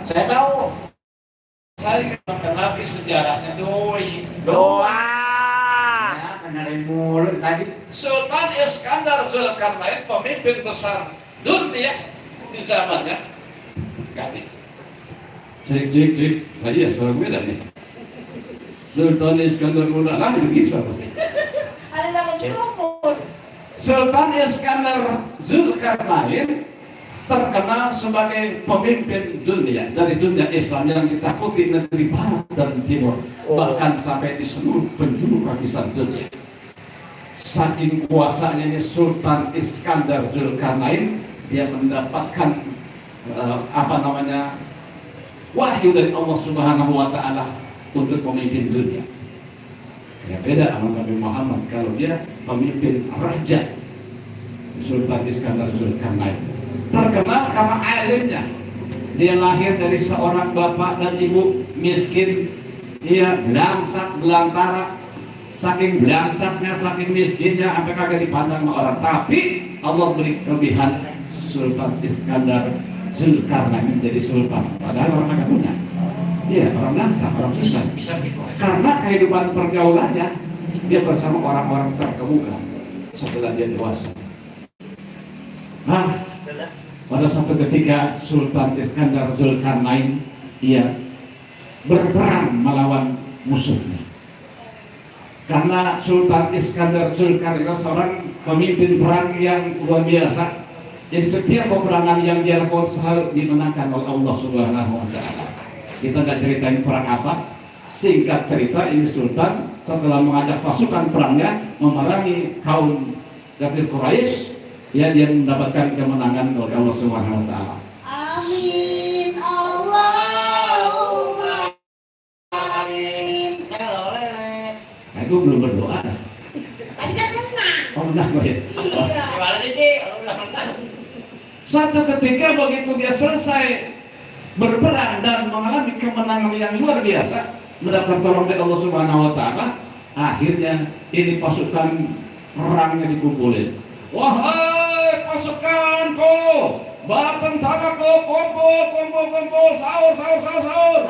Saya tahu. Saya kenal di sejarahnya doa. Ya, karena dari mulut tadi. Sultan Iskandar Zulkarnain pemimpin besar dunia di zamannya. Ganti. Cek. Nah, iya, suara gue dah nih. Sultan Iskandar muda lah begitu. Ada dalam sumur. Sultan Iskandar Zulkarnain terkenal sebagai pemimpin dunia dari dunia Islam yang ditakuti negeri barat dan timur, bahkan sampai di seluruh penjuru lapisan dunia. Saking kuasanya ini Sultan Iskandar Zulkarnain, dia mendapatkan wahyu dari Allah Subhanahu wa Ta'ala untuk pemimpin dunia. Ya beda sama Nabi Muhammad, kalau dia pemimpin raja. Sultan Iskandar Zulkarnain terkenal karena alimnya. Dia lahir dari seorang bapak dan ibu miskin. Dia belangsak belantara. Saking belangsaknya, saking miskinnya, sampai kagak dipandang sama orang. Tapi Allah beri kelebihan Sultan Iskandar Zulkarnain menjadi sultan. Padahal orang kagak punya. Iya, orang belangsak, orang susah. Bisa gitu. Karena kehidupan pergaulannya, dia bersama orang-orang terkemuka setelah dia dewasa. Nah, pada suatu ketika Sultan Iskandar Zulkarnain ia berperang melawan musuhnya. Karena Sultan Iskandar Zulkarnain seorang pemimpin perang yang luar biasa. Jadi setiap peperangan yang dia lakukan selalu dimenangkan oleh Allah Subhanahu wa Ta'ala. Kita nggak ceritain perang apa. Singkat cerita, ini Sultan setelah mengajak pasukan perangnya memerangi kaum kafir Quraisy, ya dia mendapatkan kemenangan oleh Allah Subhanahu wa Ta'ala. Amin. Allahumma amin. Nah, itu belum berdoa. Tadi kan menang. Oh, menang ya. Iya. Gimana sih, Ci? Kalau udah menang. Satu ketika begitu dia selesai berperang dan mengalami kemenangan yang luar biasa, mendapat tolong dari Allah Subhanahu wa Ta'ala, akhirnya ini pasukan perangnya dikumpulin. Wahai pasukanku, bala tentaraku, kumpul, sahur.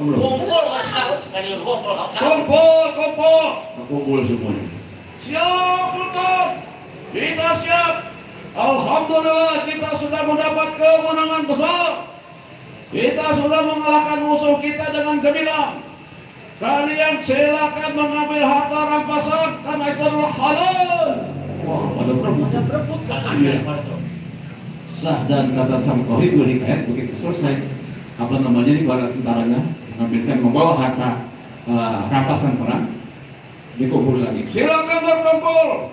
Kumpul kan sahur, kan kumpul. Kumpul semuanya. Siap, Sultan. Kita siap. Alhamdulillah kita sudah mendapat kemenangan besar. Kita sudah mengalahkan musuh kita dengan gemilang. Kalian silakan mengambil harta rampasan karena itu adalah halal. Wah, pada berebut kan? Iya. Sah dan kata sang tohid berhikayat begitu selesai. Apa namanya ini para tentaranya mengambilkan membawa harta rampasan perang, dikumpul lagi. Silakan berkumpul.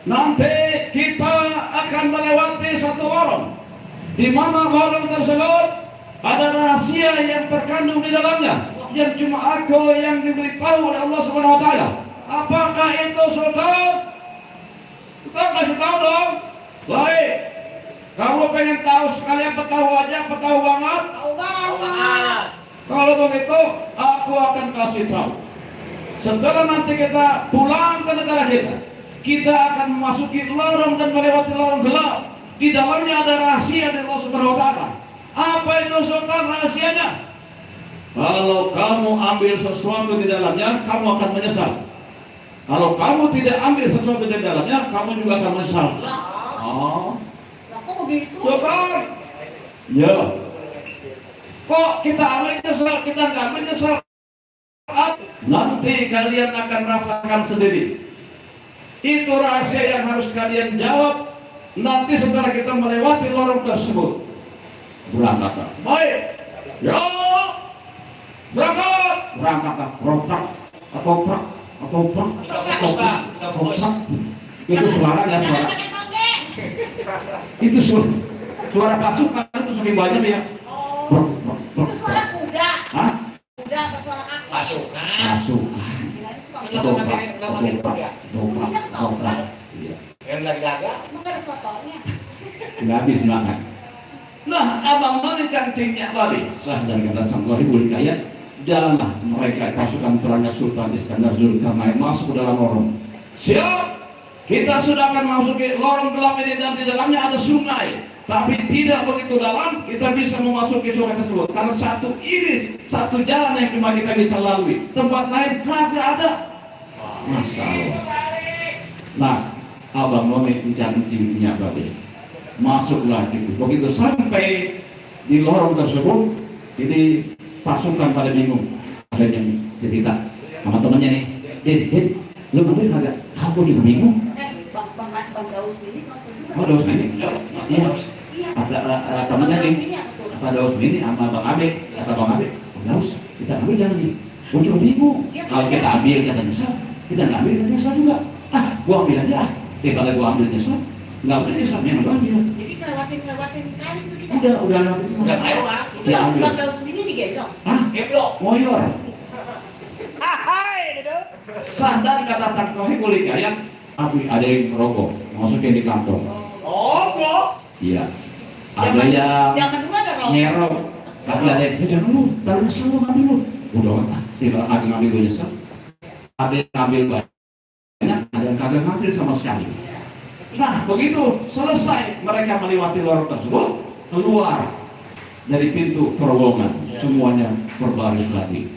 Nanti kita akan melewati satu warung, di mana warung tersebut ada rahasia yang terkandung di dalamnya, yang cuma aku yang diberitahu oleh Allah Subhanahu wa Ta'ala. Apakah itu, Sultan? Kita kasih tahu dong. Baik. Kamu pengen tahu sekalian petahu aja, petahu banget. Tahu banget. Kalau begitu, aku akan kasih tahu. Setelah nanti kita pulang ke negara kita akan memasuki lorong dan melewati lorong gelap. Di dalamnya ada rahasia dari Allah Subhanahu wa Ta'ala. Apa itu, Sultan, rahasianya? Kalau kamu ambil sesuatu di dalamnya, kamu akan menyesal. Kalau kamu tidak ambil sesuatu di dalamnya, kamu juga akan menyesal. Oh, Kok begitu? Sultan? Ya. Kok kita ambil nyesal, kita nggak ambil nyesal? Nanti kalian akan rasakan sendiri. Itu rahasia yang harus kalian jawab nanti setelah kita melewati lorong tersebut. Berangkat. Baik. Ya. Berangkat. Rotak. Atau prak. Itu suaranya suara. Itu suara pasukan itu semakin banyak ya. Itu suara kuda. Hah? Kuda atau suara kaki? Pasukan. Dobrak. Iya. Yang lagi jaga. Emang ada sotonya? Nggak habis makan. Nah, abang mana cangcingnya babi? Sah dan kata sang Ibu Hidayat, jalanlah mereka pasukan perangnya Sultan Iskandar Zulkarnain masuk ke dalam lorong. Siap, kita sudah akan memasuki lorong gelap ini dan di dalamnya ada sungai. tapi tidak begitu dalam, kita bisa memasuki sungai tersebut. Karena satu jalan yang cuma kita bisa lalui. Tempat lain kagak ada. Masalah. Nah, abang none janjinya babe. Masuklah situ. Begitu sampai di lorong tersebut, ini pasukan pada bingung. Ada yang cerita sama temannya nih, Din, lu ngambil kagak? Kamu juga bingung. Bang Daus ini Oh, Daus ini? Iya. Iya. Ada temannya nih. Apa Daus ini sama Bang Abed? Kata Bang Abed, Daus, kita ambil jangan nih. Gua juga bingung. Kalau kita ambil kata nyesal, kita nggak ambil kata nyesal juga. Gua ambil aja kalau gua ambil nyesal, nggak boleh nyesal yang gua ambil. Jadi ngelewatin kali itu kita. Udah Udah lewat. Itu Bang Daus ini digendong. Geblok. Ngoyor. Sadar kata sang sohib boleh kayak ada yang merokok masukin di kantong. Oh, bro. Iya. Ada yang Jangan dulu ada rokok. nyerok. Tapi ada yang jangan dulu, taruh nyesel lu ngambil lu. Udah tidak ada ngambil gue nyesel. Ada yang ngambil banyak, ada yang kagak ngambil sama sekali. Nah begitu selesai mereka melewati lorong tersebut, keluar dari pintu terowongan, semuanya berbaris lagi.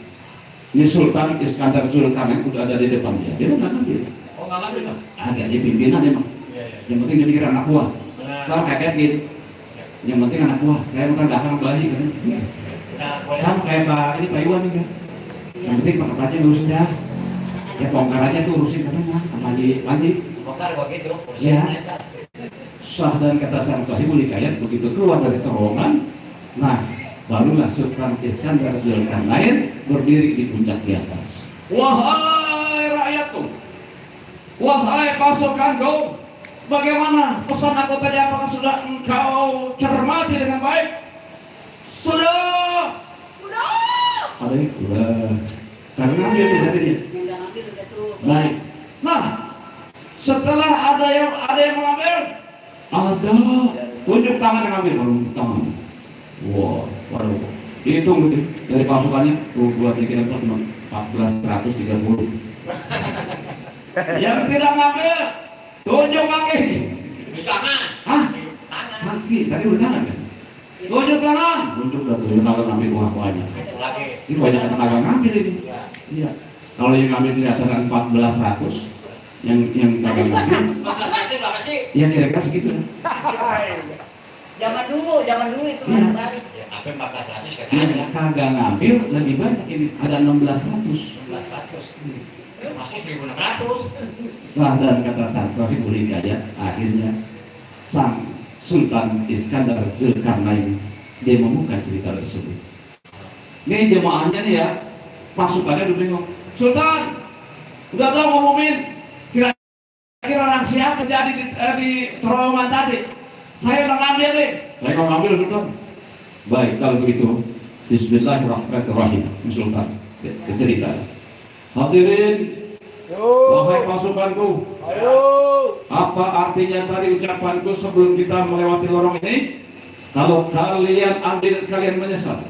Ini Sultan Iskandar Zulkarnain udah ada di depan dia nggak ngambil. Oh, nggak ngambil, Bang? Agak dia pimpinan emang. Yang penting dia mikir anak buah. Sekarang kayak gitu. Yang penting anak buah. Saya bukan datang balik kan. Kan kayak Pak Iwan juga. Yang penting pakai aja nggak usah dah. Ya bongkar aja tuh urusin katanya sama Panji. Bongkar begitu. Ya. Sah dan kata sang sahibul hikayat begitu keluar dari terowongan. Nah, barulah Sultan Iskandar Zulkarnain berdiri di puncak di atas. Wahai rakyatku, wahai pasukanku, bagaimana pesan aku tadi? Apakah sudah engkau cermati dengan baik? Sudah. Ada yang udah. Karena dia tidak dia. Yang ngambil udah tuh. Baik. Nah, setelah ada yang mengambil, ada tunjuk tangan yang ambil, tunjuk tangan. Wow, waduh. Hitung gitu dari pasukannya, buat dikira 1430. Yang tidak ngambil, tunjuk kaki. Di tangan. Hah? Tangan. Kaki, tadi udah tangan kan? Tunjuk tangan, tunjuk dah tunjuk tangan ngambil buah-buahnya. Itu lagi. Ini banyak yang kagak ngambil ini. Ya. Iya. Kalau yang ngambil kelihatan 1400, yang kagak ngambil, 14 berapa sih? ya kira-kira segitu. Zaman dulu itu Iya. balik. Ya, tapi 1400 kan Yang ada. kagak ngambil lebih banyak ini, ada 1600. 1400. Masih 1600. Sah dan kata sang Sohibul Hikayat, akhirnya sang Sultan Iskandar Zulkarnain dia membuka cerita tersebut. Ini jemaahnya nih ya, pasukannya udah bingung. Sultan, udah dong ngomongin kira-kira rahasia apa terjadi di terowongan tadi. Saya udah ngambil nih. Saya mau ngambil Sultan. Baik, kalau begitu Bismillahirrahmanirrahim. Sultan cerita. Hadirin, wahai pasukanku, apa artinya tadi ucapanku sebelum kita melewati lorong ini? Kalau kalian ambil, kalian menyesal.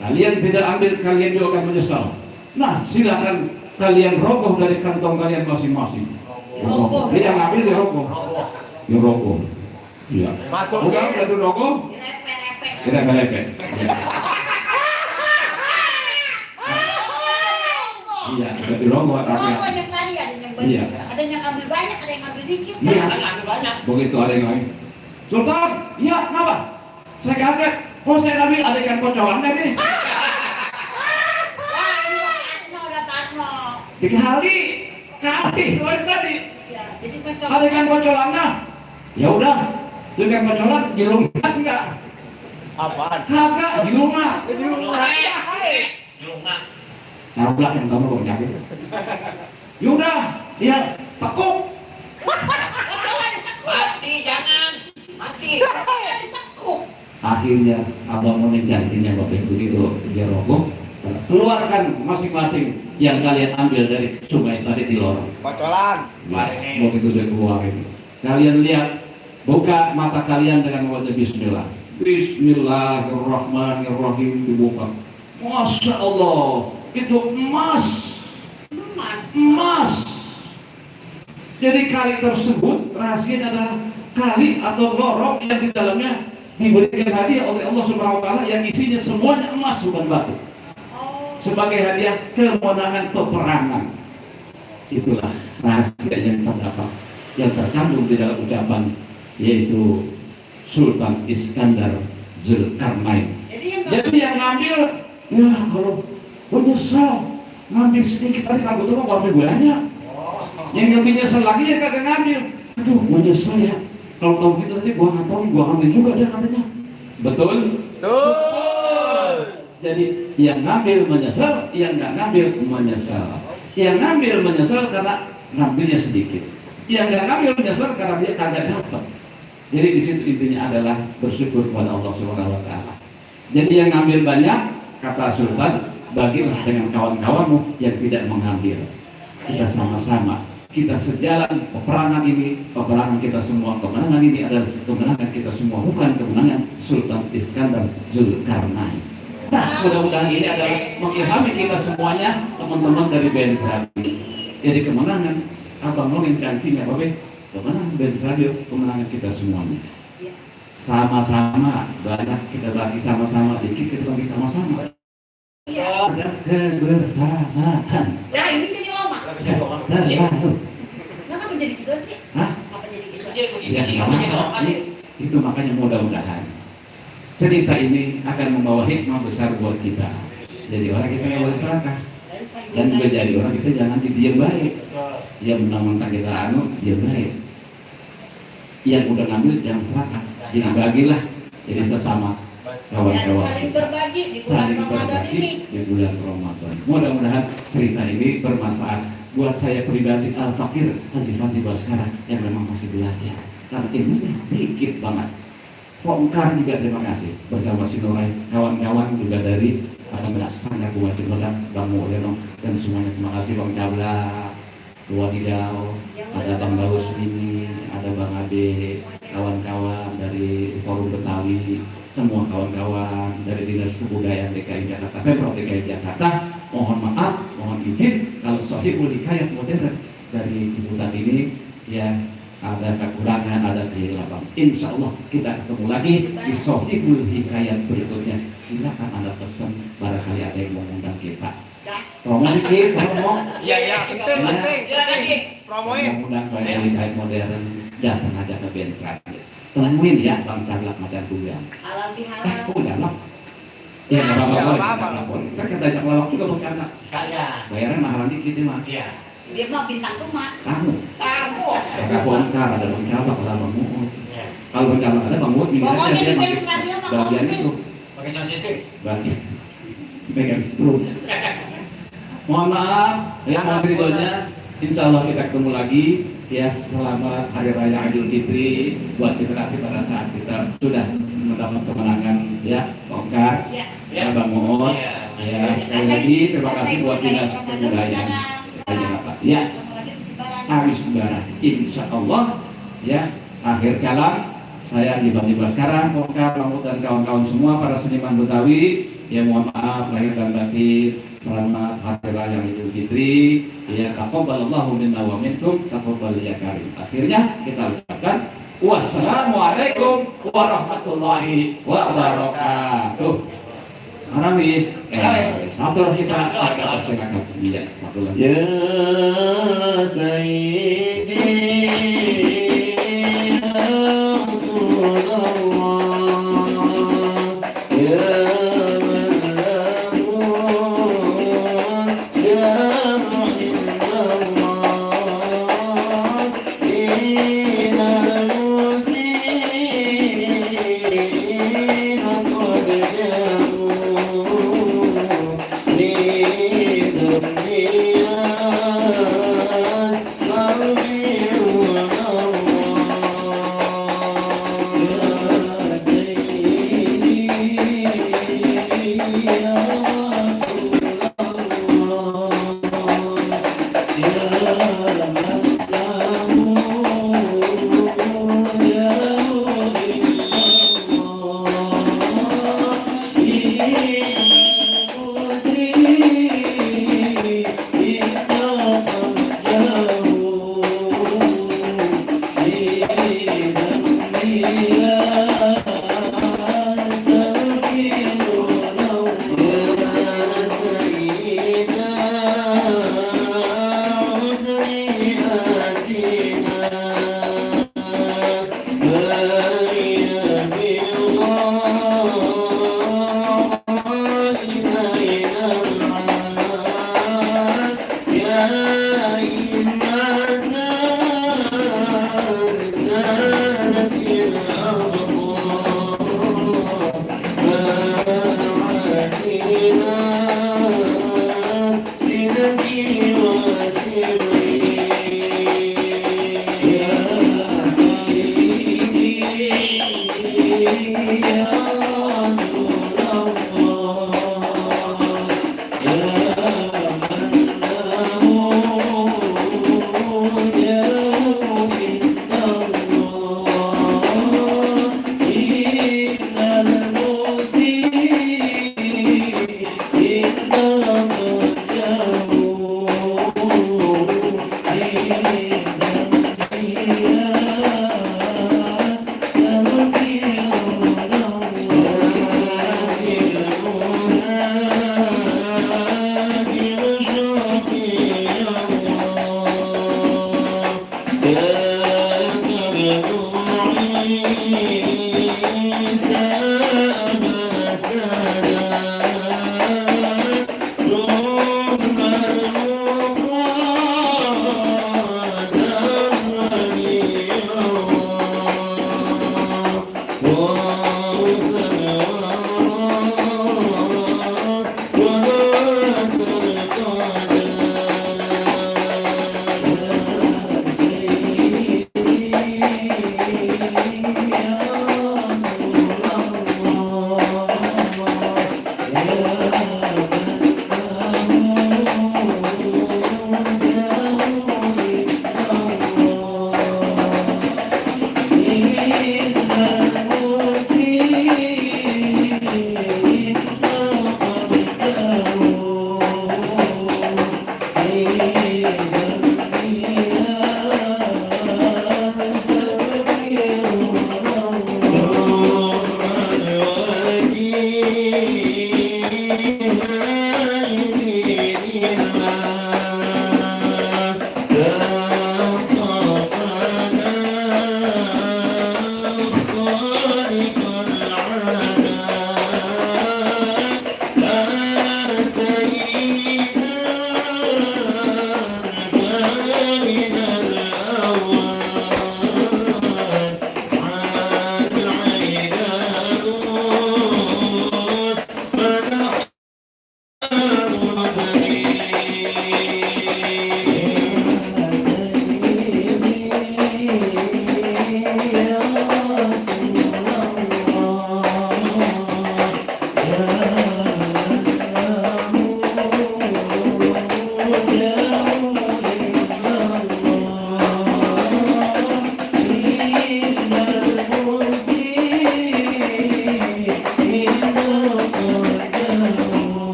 Kalian tidak ambil, kalian juga akan menyesal. Nah, silakan kalian rogoh dari kantong kalian masing-masing. Rogoh. Dia yang ambil dia rogoh. Dia rogoh. Iya. Masuk Bukan ya. ada rogoh. Repet-repet. Kita lepet. Iya, jadi rogoh Oh, artinya. banyak kali ada yang Iya. banyak. Ada yang ambil banyak, ada yang ambil dikit. Iya. Kan ada banyak. Begitu ada yang lain. Sultan, iya, kenapa? Saya kaget. Kok saya ngambil ada ikan kocolan nih? Wah, ini udah Parno. Kali selain tadi. Ya, jadi macam Ada ikan kocolannya. Ya udah, itu ikan kocolan di rumah enggak? Apaan? Kagak di rumah. Di rumah. Di rumah. Nabrak yang kamu kok nyakit. Yaudah, ya tekuk. Mati, jangan. Mati. ditekuk. Akhirnya abang mau janjinya bapak ibu itu dia rogoh. Keluarkan masing-masing yang kalian ambil dari sungai tadi di lorong. Kocolan. Ya, begitu dia keluarin. Kalian lihat, buka mata kalian dengan wajah Bismillah. Bismillahirrahmanirrahim dibuka. Masya Allah, itu emas. Emas. Emas. Jadi kali tersebut rahasianya adalah kali atau lorong yang di dalamnya diberikan hadiah oleh Allah Subhanahu wa taala yang isinya semuanya emas bukan batu. Sebagai hadiah kemenangan peperangan. Itulah rahasia yang terdapat, yang terkandung di dalam ucapan, yaitu Sultan Iskandar Zulkarnain. Jadi yang ngambil, ya kalau menyesal ngambil sedikit tadi kamu tuh mau ambil banyak. Yang lebih nyesel lagi ya kagak ngambil. Aduh, menyesal ya. Kalau tahu gitu tadi gua nggak tahu, gua ambil juga dia katanya. Betul? Betul. Jadi yang ngambil menyesal, yang nggak ngambil menyesal. Yang ngambil menyesal karena ngambilnya sedikit. Yang nggak ngambil menyesal karena dia kagak dapat. Jadi di situ intinya adalah bersyukur kepada Allah Subhanahu wa taala. Jadi yang ngambil banyak, kata Sultan, bagilah dengan kawan-kawanmu yang tidak mengambil. Kita sama-sama, kita sejalan peperangan ini, peperangan kita semua, kemenangan ini adalah kemenangan kita semua, bukan kemenangan Sultan Iskandar Zulkarnain. Nah, mudah-mudahan ini adalah mengilhami kita semuanya, teman-teman dari BNS Radio. Jadi kemenangan, abang ngomongin cancinya, Bapak, kemenangan BNS Radio, kemenangan kita semuanya. Sama-sama, banyak kita bagi sama-sama, dikit kita bagi sama-sama. Ada kebersamaan. Nah, ini jadi lama. Kenapa menjadi gitu sih? Hah? Apa jadi gitu? Itu makanya mudah-mudahan cerita ini akan membawa hikmah besar buat kita. Jadi orang kita yang boleh serakah, dan juga jadi orang kita jangan diam baik. Yang mentang-mentang kita diam baik. Yang udah ngambil jangan serakah, jadi bagilah. Jadi sesama kawan-kawan saling berbagi di bulan Ramadan ini. Di bulan Ramadan. Mudah-mudahan cerita ini bermanfaat buat saya pribadi, Al-Fakir Haji Fandi Baskara yang memang masih belajar. Karena ilmunya dikit banget. Pongkar juga terima kasih bersama si Nurai, kawan-kawan juga dari Sana Bunga Cimodang, Bang Mulyono, dan semuanya terima kasih Bang Cabla, Wadidau, ada Bang Daus ini, ada Bang Abe, kawan-kawan dari Forum Betawi, semua kawan-kawan dari Dinas Kebudayaan DKI Jakarta, Pemprov DKI Jakarta. Mohon maaf, mohon izin kalau Sohibul Hikayat modern dari Ciputat ini ya ada kekurangan, ada kehilangan. Insya Allah kita ketemu lagi di Sohibul Hikayat berikutnya. Silakan Anda pesan, barangkali ada yang mau mengundang kita. Promo dikit, promo. Iya, penting. Silakan Ki, promoin. Mengundang Sohibul Hikayat modern, datang aja ke BNS Radio. Temuin ya Bang Carlak Macan Tunggang. Halal bihalal. Udah lah. Ya nggak apa-apa. Kan kita ajak lawak juga Bang Carlak. Kalian. Bayarnya mahalan dikit ya Mas. Iya. Dia mau bintang tuh mak. Kamu. Ada bongkar, ada Bang Carlak, ada Bang Muut. Iya. Kalau Bang Carlak ada Bang Muut, minta Pokoknya dia di pakai BNS Radio Bang bagian Muut. itu. Pakai sound system. Bagian pegang strum. Mohon maaf, ya mohon ridhonya. Insya Allah kita ketemu lagi. Ya, selamat Hari Raya Idul Fitri buat kita nanti pada saat kita sudah mendapat kemenangan ya, bongkar, ya Bang Muut. Ya, sekali lagi terima kasih buat Dinas Kebudayaan Jakarta. Ya, habis lebaran, insya Allah ya akhir kalam saya di Bandi Baskara, Bongkar, Mahmud dan kawan-kawan semua para seniman Betawi. Ya mohon maaf lahir dan batin. Selamat Hari Raya Idul Fitri. Ya taqabbalallahu minna wa minkum, taqabbal ya karim. Akhirnya kita ucapkan wassalamualaikum warahmatullahi wabarakatuh. Aramis, satu kita agak persilakan dia satu lagi. Ya Sayyidi ya Rasulullah ya Thank you.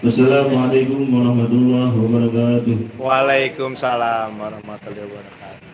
Assalamualaikum warahmatullahi wabarakatuh. Waalaikumsalam warahmatullahi wabarakatuh.